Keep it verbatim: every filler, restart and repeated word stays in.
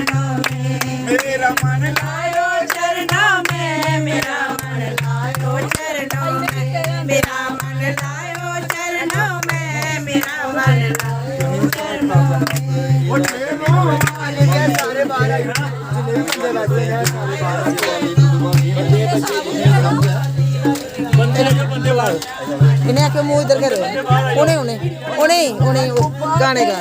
मेरा मन लायो चरणों में, मेरा मन लायो चरणों में, मेरा मन लायो चरणों में, मेरा मन लायो चरणों में। इन्हें आके मुंह इधर करो। उन्हें, उन्हें, उन्हें, उन्हें वो गाने गा।